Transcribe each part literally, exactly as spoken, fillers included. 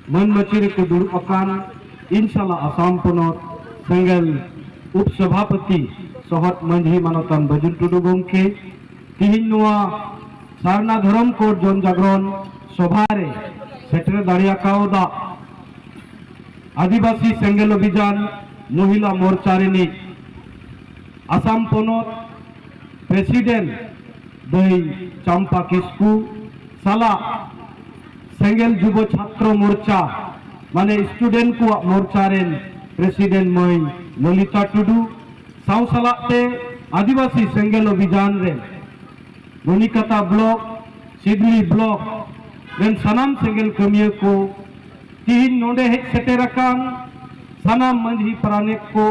ᱢᱟᱹᱱ ᱢᱟᱹᱪᱤ ᱨᱮᱠᱚ ᱫᱩᱲᱩᱵ ᱟᱠᱟᱱ ᱤᱧ ᱥᱟᱞᱟᱜ ᱟᱥᱟᱢ ᱯᱚᱱᱚᱛ ᱥᱮᱸᱜᱮᱞ ᱩᱯ ᱥᱚᱵᱷᱟᱯᱚᱛᱤ ᱥᱚᱦᱚᱫ ᱢᱟᱹᱡᱷᱤ ᱢᱟᱱᱚᱛᱟᱱ ᱵᱟᱹᱡᱩᱱ ᱴᱩᱰᱩ ᱜᱚᱢᱠᱮ, ᱛᱤᱦᱤᱧ ᱱᱚᱣᱟ ᱥᱟᱨᱱᱟ ᱫᱷᱚᱨᱚᱢ ᱠᱳᱰ ᱡᱚᱱ ᱡᱟᱜᱽᱨᱚᱱ ᱥᱚᱵᱷᱟ ᱨᱮ ᱥᱮᱴᱮᱨ ᱫᱟᱲᱮ ᱟᱠᱟᱣᱫᱟ ᱟᱹᱫᱤᱵᱟᱹᱥᱤ ᱥᱮᱸᱜᱮᱞ ᱚᱵᱷᱤᱡᱟᱱ ᱢᱚᱦᱤᱞᱟ ᱢᱳᱨᱪᱟ ᱨᱤᱱᱤᱡ ᱟᱥᱟᱢ ᱯᱚᱱᱚᱛ ᱯᱨᱮᱥᱤᱰᱮᱱᱴ ᱫᱟᱹᱭ ᱪᱟᱢᱯᱟ ᱠᱤᱥᱠᱩ ᱥᱟᱞᱟᱜ ᱥᱮᱸᱜᱮᱞ ᱡᱩᱵᱚ ᱪᱷᱟᱛᱨᱚ ᱢᱳᱨᱪᱟ, ᱢᱟᱱᱮ ᱥᱴᱩᱰᱮᱱᱴ ᱠᱚᱣᱟᱜ ᱢᱳᱨᱪᱟ ᱨᱮᱱ ᱯᱨᱮᱥᱤᱰᱮᱱᱴ ᱢᱟᱹᱭ ᱞᱚᱞᱤᱛᱟ ᱴᱩᱰᱩ ᱥᱟᱶ ᱥᱟᱞᱟᱜ ᱛᱮ ᱟᱹᱫᱤᱵᱟᱹᱥᱤ ᱥᱮᱸᱜᱮᱞ ᱚᱵᱷᱤᱡᱟᱱ ᱨᱮᱱ ᱨᱩᱱᱤᱠᱟᱛᱟ ᱵᱞᱚᱠ, ᱥᱤᱫᱽᱞᱤ ᱵᱞᱚᱠ ᱨᱮᱱ ᱥᱟᱱᱟᱢ ᱥᱮᱸᱜᱮᱞ ᱠᱟᱹᱢᱤᱭᱟᱹ ᱠᱚ, ᱛᱤᱦᱤᱧ ᱱᱚᱰᱮ ᱦᱮᱡ ᱥᱮᱴᱮᱨ ᱟᱠᱟᱱ ᱥᱟᱱᱟᱢ ᱢᱟᱹᱡᱷᱤ ᱯᱟᱨᱟᱱᱤᱠ ᱠᱚ,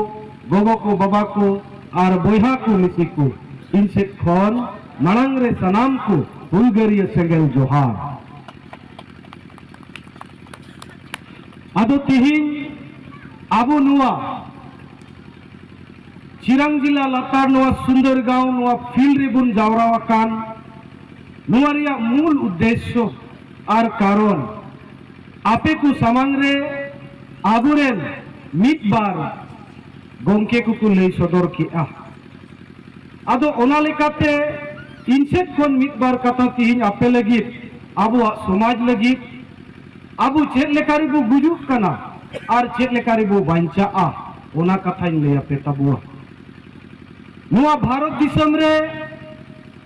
ᱜᱚᱜᱚ ᱠᱚ, ᱵᱟᱵᱟ ᱠᱚ ᱟᱨ ᱵᱚᱭᱦᱟ ᱠᱚ, ᱢᱤᱥᱤ ᱠᱚ, ᱤᱧ ᱥᱮᱫ ᱠᱷᱚᱱ ᱢᱟᱲᱟᱝ ᱨᱮ ᱥᱟᱱᱟᱢ ᱠᱚ ᱦᱩᱞᱜᱟᱹᱨᱤᱭᱟᱹ ᱥᱮᱸᱜᱮᱞ ᱡᱚᱦᱟᱨ᱾ ᱟᱫᱚ ᱛᱤᱦᱤᱧ ᱟᱵᱚ ᱱᱚᱣᱟ ᱪᱤᱨᱟᱝ ᱡᱤᱞᱟ ᱞᱟᱛᱟᱨ ᱱᱚᱣᱟ ᱥᱩᱱᱫᱚᱨᱜᱟᱸᱣ ᱱᱚᱣᱟ ᱯᱷᱤᱞᱰ ᱨᱮᱵᱚᱱ ᱡᱟᱣᱨᱟ ᱟᱠᱟᱱ, ᱱᱚᱣᱟ ᱨᱮᱭᱟᱜ ᱢᱩᱞ ᱩᱫᱽᱫᱮᱥᱥᱚ ᱟᱨ ᱠᱟᱨᱚᱱ ᱟᱯᱮ ᱠᱚ ᱥᱟᱢᱟᱝ ᱨᱮ ᱟᱵᱚᱨᱮᱱ ᱢᱤᱫ ᱵᱟᱨ ᱜᱚᱢᱠᱮ ᱠᱚᱠᱚ ᱞᱟᱹᱭ ᱥᱚᱫᱚᱨ ᱠᱮᱜᱼᱟ᱾ ᱟᱫᱚ ᱚᱱᱟ ᱞᱮᱠᱟᱛᱮ ᱤᱧ ᱥᱮᱫ ᱠᱷᱚᱱ ᱢᱤᱫ ᱵᱟᱨ ᱠᱟᱛᱷᱟ ᱛᱤᱦᱤᱧ ᱟᱯᱮ ᱞᱟᱹᱜᱤᱫ, ᱟᱵᱚᱣᱟᱜ ᱥᱚᱢᱟᱡᱽ ᱞᱟᱹᱜᱤᱫ, ᱟᱵᱚ ᱪᱮᱫ ᱞᱮᱠᱟ ᱨᱮᱵᱚ ᱜᱩᱡᱩᱜ ᱠᱟᱱᱟ ᱟᱨ ᱪᱮᱫ ᱞᱮᱠᱟ ᱨᱮᱵᱚ ᱵᱟᱧᱪᱟᱜᱼᱟ, ᱚᱱᱟ ᱠᱟᱛᱷᱟᱧ ᱞᱟᱹᱭ ᱟᱯᱮ ᱛᱟᱵᱚᱣᱟ᱾ ᱱᱚᱣᱟ ᱵᱷᱟᱨᱚᱛ ᱫᱤᱥᱚᱢ ᱨᱮ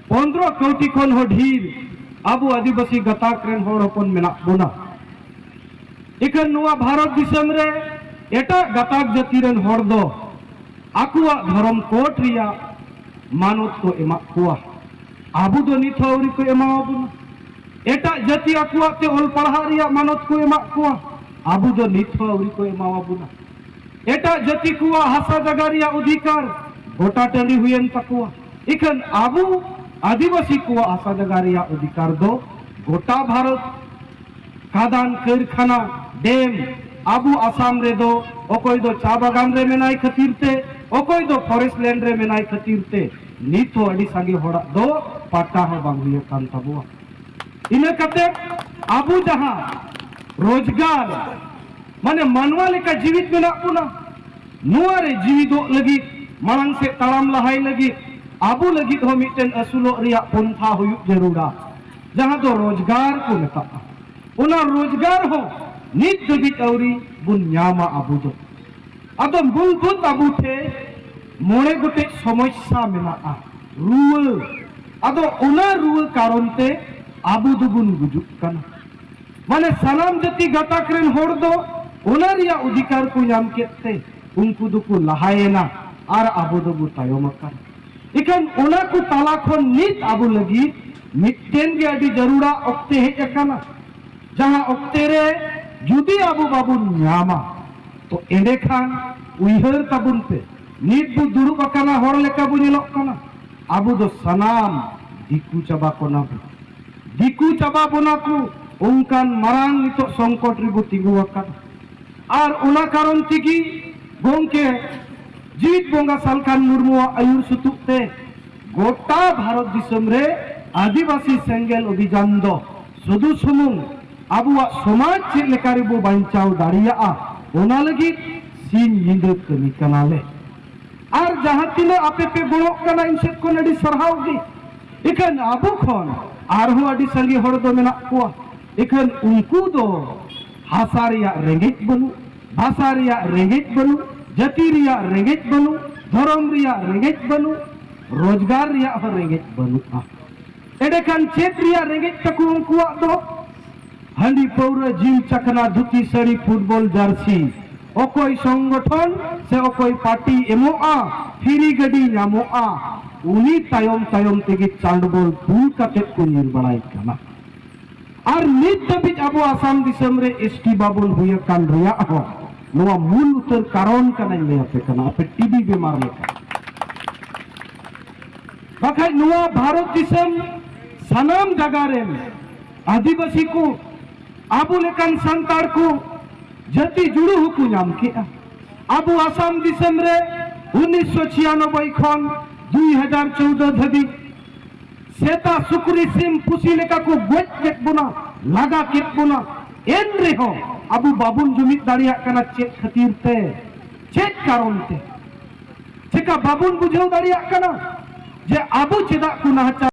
ᱯᱚᱱᱫᱽᱨᱚ ᱠᱳᱴᱤ ᱠᱷᱚᱱ ᱦᱚᱸ ᱰᱷᱮᱨ ᱟᱵᱚ ᱟᱹᱫᱤᱵᱟᱹᱥᱤ ᱜᱟᱛᱟᱠ ᱨᱮᱱ ᱦᱚᱲ ᱦᱚᱯᱚᱱ ᱢᱮᱱᱟᱜ ᱵᱚᱱᱟ᱾ ᱤᱠᱷᱟᱹᱱ ᱱᱚᱣᱟ ᱵᱷᱟᱨᱚᱛ ᱫᱤᱥᱚᱢ ᱨᱮ ᱮᱴᱟᱜ ᱜᱟᱛᱟᱠ ᱡᱟᱹᱛᱤ ᱨᱮᱱ ᱦᱚᱲ ᱫᱚ ᱟᱠᱚᱣᱟᱜ ᱫᱷᱚᱨᱚᱢ ᱠᱳᱰ ᱨᱮᱭᱟᱜ ᱢᱟᱱᱚᱛ ᱠᱚ ᱮᱢᱟᱜ ᱠᱚᱣᱟ᱾ ᱟᱵᱚ ᱫᱚ ᱱᱤᱛ ᱦᱚᱸ ᱟᱹᱣᱨᱤ ᱠᱚ ᱮᱢᱟᱣᱟᱵᱚᱱᱟ᱾ ᱮᱴᱟᱜ ᱡᱟᱹᱛᱤ ᱟᱠᱚᱣᱟᱜ ᱛᱮ ᱚᱞ ᱯᱟᱲᱦᱟᱜ ᱨᱮᱭᱟᱜ ᱢᱟᱱᱚᱛ ᱠᱚ ᱮᱢᱟᱜ ᱠᱚᱣᱟ, ᱟᱵᱚ ᱫᱚ ᱱᱤᱛ ᱦᱚᱸ ᱟᱹᱣᱨᱤ ᱠᱚ ᱮᱢᱟᱣᱟᱵᱚᱱᱟ᱾ ᱮᱴᱟᱜ ᱡᱟᱹᱛᱤ ᱠᱚᱣᱟᱜ ᱦᱟᱥᱟ ᱡᱟᱭᱜᱟ ᱨᱮᱭᱟᱜ ᱚᱫᱷᱤᱠᱟᱨ ᱜᱚᱴᱟ ᱴᱟᱺᱰᱤ ᱦᱩᱭᱮᱱ ᱛᱟᱠᱚᱣᱟ, ᱤᱠᱷᱟᱹᱱ ᱟᱵᱚ ᱟᱹᱫᱤᱵᱟᱹᱥᱤ ᱠᱚᱣᱟᱜ ᱦᱟᱥᱟ ᱡᱟᱭᱜᱟ ᱨᱮᱭᱟᱜ ᱚᱫᱷᱤᱠᱟᱨ ᱫᱚ ᱜᱚᱴᱟ ᱵᱷᱟᱨᱚᱛ ᱠᱷᱟᱫᱟᱱ, ᱠᱟᱹᱨᱠᱷᱟᱱᱟ, ᱰᱮᱢ, ᱟᱵᱚ ᱟᱥᱟᱢ ᱨᱮᱫᱚ ᱚᱠᱚᱭ ᱫᱚ ᱪᱟ ᱵᱟᱜᱟᱱ ᱨᱮ ᱢᱮᱱᱟᱭ ᱠᱷᱟᱹᱛᱤᱨ ᱛᱮ, ᱚᱠᱚᱭ ᱫᱚ ᱯᱷᱚᱨᱮᱥᱴ ᱞᱮᱱᱰ ᱨᱮ ᱢᱮᱱᱟᱭ ᱠᱷᱟᱹᱛᱤᱨ ᱛᱮ ᱱᱤᱛ ᱦᱚᱸ ᱟᱹᱰᱤ ᱥᱟᱸᱜᱮ ᱦᱚᱲᱟᱜ ᱫᱚ ᱯᱟᱴᱟ ᱦᱚᱸ ᱵᱟᱝ ᱦᱩᱭ ᱟᱠᱟᱱ ᱛᱟᱵᱚᱣᱟ᱾ ᱤᱱᱟᱹ ᱠᱟᱛᱮ ᱟᱵᱚ ᱡᱟᱦᱟᱸ ᱨᱳᱡᱽᱜᱟᱨ, ᱢᱟᱱᱮ ᱢᱟᱱᱣᱟ ᱞᱮᱠᱟ ᱡᱤᱣᱤᱫ ᱢᱮᱱᱟᱜ ᱵᱚᱱᱟ᱾ ᱱᱚᱣᱟ ᱨᱮ ᱡᱤᱣᱤᱫᱚᱜ ᱞᱟᱹᱜᱤᱫ, ᱢᱟᱲᱟᱝ ᱥᱮᱫ ᱛᱟᱲᱟᱢ ᱞᱟᱦᱟᱭ ᱞᱟᱹᱜᱤᱫ ᱟᱵᱚ ᱞᱟᱹᱜᱤᱫ ᱦᱚᱸ ᱢᱤᱫᱴᱮᱱ ᱟᱹᱥᱩᱞᱚᱜ ᱨᱮᱭᱟᱜ ᱯᱚᱱᱛᱷᱟ ᱦᱩᱭᱩᱜ ᱡᱟᱹᱨᱩᱲᱟ, ᱡᱟᱦᱟᱸ ᱫᱚ ᱨᱳᱡᱽᱜᱟᱨ ᱠᱚ ᱢᱮᱛᱟᱜᱼᱟ᱾ ᱚᱱᱟ ᱨᱳᱡᱽᱜᱟᱨ ᱦᱚᱸ ᱱᱤᱛ ᱫᱷᱟᱹᱵᱤᱡ ᱟᱹᱣᱨᱤ ᱵᱚᱱ ᱧᱟᱢᱟ ᱟᱵᱚ ᱫᱚ᱾ ᱟᱫᱚ ᱢᱩᱞᱵᱷᱩᱛ ᱟᱵᱚ ᱴᱷᱮᱱ ᱢᱚᱬᱮ ᱜᱚᱴᱮᱡ ᱥᱚᱢᱚᱥᱥᱟ ᱢᱮᱱᱟᱜᱼᱟ, ᱨᱩᱣᱟᱹ᱾ ᱟᱫᱚ ᱚᱱᱟ ᱨᱩᱣᱟᱹ ᱠᱟᱨᱚᱱ ᱛᱮ ᱟᱵᱚ ᱫᱚᱵᱚᱱ ᱜᱩᱡᱩᱜ ᱠᱟᱱᱟ᱾ ᱢᱟᱱᱮ ᱥᱟᱱᱟᱢ ᱡᱟᱹᱛᱤ ᱜᱟᱛᱟᱠ ᱨᱮᱱ ᱦᱚᱲ ᱫᱚ ᱚᱱᱟ ᱨᱮᱭᱟᱜ ᱚᱫᱷᱤᱠᱟᱨ ᱠᱚ ᱧᱟᱢ ᱠᱮᱫ ᱛᱮ ᱩᱱᱠᱩ ᱫᱚᱠᱚ ᱞᱟᱦᱟᱭᱮᱱᱟ ᱟᱨ ᱟᱵᱚ ᱫᱚᱵᱚ ᱛᱟᱭᱚᱢ ᱟᱠᱟᱱᱟ᱾ ᱤᱠᱷᱟᱹᱱ ᱚᱱᱟ ᱠᱚ ᱛᱟᱞᱟ ᱠᱷᱚᱱ ᱱᱤᱛ ᱟᱵᱚ ᱞᱟᱹᱜᱤᱫ ᱢᱤᱫᱴᱮᱱ ᱜᱮ ᱟᱹᱰᱤ ᱡᱟᱹᱨᱩᱲᱟ ᱚᱠᱛᱮ ᱦᱮᱡ ᱟᱠᱟᱱᱟ, ᱡᱟᱦᱟᱸ ᱚᱠᱛᱮ ᱨᱮ ᱡᱩᱫᱤ ᱟᱵᱚ ᱵᱟᱵᱚᱱ ᱧᱟᱢᱟ, ᱛᱚ ᱮᱸᱰᱮᱠᱷᱟᱱ ᱩᱭᱦᱟᱹᱨ ᱛᱟᱵᱚᱱ ᱯᱮ, ᱱᱤᱛ ᱵᱚ ᱫᱩᱲᱩᱵ ᱟᱠᱟᱱᱟ, ᱦᱚᱲ ᱞᱮᱠᱟ ᱵᱚ ᱧᱮᱞᱚᱜ ᱠᱟᱱᱟ, ᱟᱵᱚ ᱫᱚ ᱥᱟᱱᱟᱢ ᱫᱤᱠᱩ ᱪᱟᱵᱟ ᱠᱚᱱᱟ ᱵᱚ᱾ ᱫᱤᱠᱩ ᱪᱟᱵᱟ ᱵᱚᱱᱟ ᱠᱚ, ᱚᱱᱠᱟᱱ ᱢᱟᱨᱟᱝ ᱱᱤᱛᱚᱜ ᱥᱚᱝᱠᱚᱴ ᱨᱮᱵᱚ ᱛᱤᱸᱜᱩ ᱟᱠᱟᱱᱟ᱾ ᱟᱨ ᱚᱱᱟ ᱠᱟᱨᱚᱱ ᱛᱮᱜᱮ ᱜᱚᱢᱠᱮ ᱡᱤᱣᱤᱫ ᱵᱚᱸᱜᱟ ᱥᱟᱞᱠᱷᱟᱱ ᱢᱩᱨᱢᱩᱣᱟᱜ ᱟᱹᱭᱩᱨ ᱥᱩᱛᱩᱜ ᱛᱮ ᱜᱚᱴᱟ ᱵᱷᱟᱨᱚᱛ ᱫᱤᱥᱚᱢ ᱨᱮ ᱟᱹᱫᱤᱵᱟᱹᱥᱤ ᱥᱮᱸᱜᱮᱞ ᱚᱵᱷᱤᱡᱟᱱ ᱫᱚ ᱥᱩᱫᱷᱩ ᱥᱩᱢᱩᱝ ᱟᱵᱚᱣᱟᱜ ᱥᱚᱢᱟᱡᱽ ᱪᱮᱫ ᱞᱮᱠᱟ ᱨᱮᱵᱚ ᱵᱟᱧᱪᱟᱣ ᱫᱟᱲᱮᱭᱟᱜᱼᱟ, ᱚᱱᱟ ᱞᱟᱹᱜᱤᱫ ᱥᱤᱧ ᱧᱤᱫᱟᱹ ᱠᱟᱹᱢᱤ ᱠᱟᱱᱟᱞᱮ᱾ ᱟᱨ ᱡᱟᱦᱟᱸ ᱛᱤᱱᱟᱹᱜ ᱟᱯᱮ ᱯᱮ ᱜᱚᱲᱚᱜ ᱠᱟᱱᱟ, ᱤᱧ ᱥᱮᱫ ᱠᱷᱚᱱ ᱟᱹᱰᱤ ᱥᱟᱨᱦᱟᱣ ᱜᱮ᱾ ᱤᱠᱷᱟᱹᱱ ᱟᱵᱚ ᱠᱷᱚᱱ ᱟᱨᱦᱚᱸ ᱟᱹᱰᱤ ᱥᱟᱸᱜᱮ ᱦᱚᱲ ᱫᱚ ᱢᱮᱱᱟᱜ ᱠᱚᱣᱟ᱾ ᱤᱠᱷᱟᱹᱱ ᱩᱱᱠᱩ ᱫᱚ ᱦᱟᱥᱟ ᱨᱮᱭᱟᱜ ᱨᱮᱸᱜᱮᱡ ᱵᱟᱹᱱᱩᱜ, ᱵᱷᱟᱥᱟ ᱨᱮᱭᱟᱜ ᱨᱮᱸᱜᱮᱡ ᱵᱟᱹᱱᱩᱜ, ᱡᱟᱹᱛᱤ ᱨᱮᱭᱟᱜ ᱨᱮᱸᱜᱮᱡ ᱵᱟᱹᱱᱩᱜ, ᱫᱷᱚᱨᱚᱢ ᱨᱮᱭᱟᱜ ᱨᱮᱸᱜᱮᱡ ᱵᱟᱹᱱᱩᱜ, ᱨᱳᱡᱽᱜᱟᱨ ᱨᱮᱭᱟᱜ ᱦᱚᱸ ᱨᱮᱸᱜᱮᱡ ᱵᱟᱹᱱᱩᱜᱼᱟ᱾ ᱮᱸᱰᱮᱠᱷᱟᱱ ᱪᱮᱫ ᱨᱮᱭᱟᱜ ᱨᱮᱸᱜᱮᱡ ᱛᱟᱠᱚ ᱩᱱᱠᱩᱣᱟᱜ ᱫᱚ? ᱦᱟᱺᱰᱤ, ᱯᱟᱹᱣᱨᱟᱹ, ᱡᱤᱞ, ᱪᱟᱠᱷᱱᱟ, ᱫᱷᱩᱛᱤ, ᱥᱟᱹᱲᱤ, ᱯᱷᱩᱴᱵᱚᱞ ᱡᱟᱨᱥᱤ᱾ ᱚᱠᱚᱭ ᱥᱚᱝᱜᱚᱴᱷᱚᱱ ᱥᱮ ᱚᱠᱚᱭ ᱯᱟᱨᱴᱤ ᱮᱢᱚᱜᱼᱟ, ᱯᱷᱤᱨᱤ ᱜᱟᱹᱰᱤ ᱧᱟᱢᱚᱜᱼᱟ, ᱩᱱᱤ ᱛᱟᱭᱚᱢ ᱛᱟᱭᱚᱢ ᱛᱮᱜᱮ ᱪᱟᱸᱰᱵᱚᱞ ᱫᱩᱞ ᱠᱟᱛᱮ ᱠᱚ ᱧᱤᱨ ᱵᱟᱲᱟᱭ ᱠᱟᱱᱟ᱾ ᱟᱨ ᱱᱤᱛ ᱫᱷᱟᱹᱵᱤᱡ ᱟᱵᱚ ᱟᱥᱟᱢ ᱫᱤᱥᱚᱢ ᱨᱮ ᱮᱥᱴᱤ ᱵᱟᱵᱚᱱ ᱦᱩᱭ ᱟᱠᱟᱱ ᱨᱮᱭᱟᱜ ᱦᱚᱸ ᱱᱚᱣᱟ ᱢᱩᱞ ᱩᱛᱟᱹᱨ ᱠᱟᱨᱚᱱ ᱠᱟᱱᱟᱧ ᱞᱟᱹᱭ ᱟᱯᱮ ᱠᱟᱱᱟ, ᱟᱯᱮ ᱴᱤᱵᱤ ᱵᱤᱢᱟᱨ ᱞᱮᱠᱟ᱾ ᱵᱟᱠᱷᱟᱡ ᱱᱚᱣᱟ ᱵᱷᱟᱨᱚᱛ ᱫᱤᱥᱚᱢ ᱥᱟᱱᱟᱢ ᱡᱟᱭᱜᱟ ᱨᱮᱱ ᱟᱹᱫᱤᱵᱟᱹᱥᱤ ᱠᱚ, ᱟᱵᱚ ᱞᱮᱠᱟᱱ ᱥᱟᱱᱛᱟᱲ ᱠᱚ ᱡᱟᱹᱛᱤ ᱡᱩᱲᱩ ᱦᱚᱸᱠᱚ ᱧᱟᱢ ᱠᱮᱜᱼᱟ᱾ ᱟᱵᱚ ᱟᱥᱟᱢ ᱫᱤᱥᱚᱢ ᱨᱮ ᱩᱱᱤᱥᱥᱚ ᱪᱷᱤᱭᱟᱱᱚᱵᱵᱳᱭ ᱠᱷᱚᱱ ᱫᱩᱭ ᱦᱟᱡᱟᱨ ᱪᱳᱣᱫᱚ ᱫᱷᱟᱹᱵᱤᱡ ᱥᱮᱛᱟ, ᱥᱩᱠᱨᱤ, ᱥᱤᱢ, ᱯᱩᱥᱤ ᱞᱮᱠᱟ ᱠᱚ ᱜᱚᱡ ᱠᱮᱫ ᱵᱚᱱᱟ, ᱞᱟᱜᱟ ᱠᱮᱫ ᱵᱚᱱᱟ᱾ ᱮᱱ ᱨᱮᱦᱚᱸ ᱟᱵᱚ ᱵᱟᱵᱚᱱ ᱡᱩᱢᱤᱫ ᱫᱟᱲᱮᱭᱟᱜ ᱠᱟᱱᱟ᱾ ᱪᱮᱫ ᱠᱷᱟᱹᱛᱤᱨ ᱛᱮ? ᱪᱮᱫ ᱠᱟᱨᱚᱱ ᱛᱮ? ᱪᱮᱠᱟ ᱵᱟᱵᱚᱱ ᱵᱩᱡᱷᱟᱹᱣ ᱫᱟᱲᱮᱭᱟᱜ ᱠᱟᱱᱟ ᱡᱮ ᱟᱵᱚ ᱪᱮᱫᱟᱜ ᱠᱚ ᱱᱟᱦᱟᱪᱟᱨ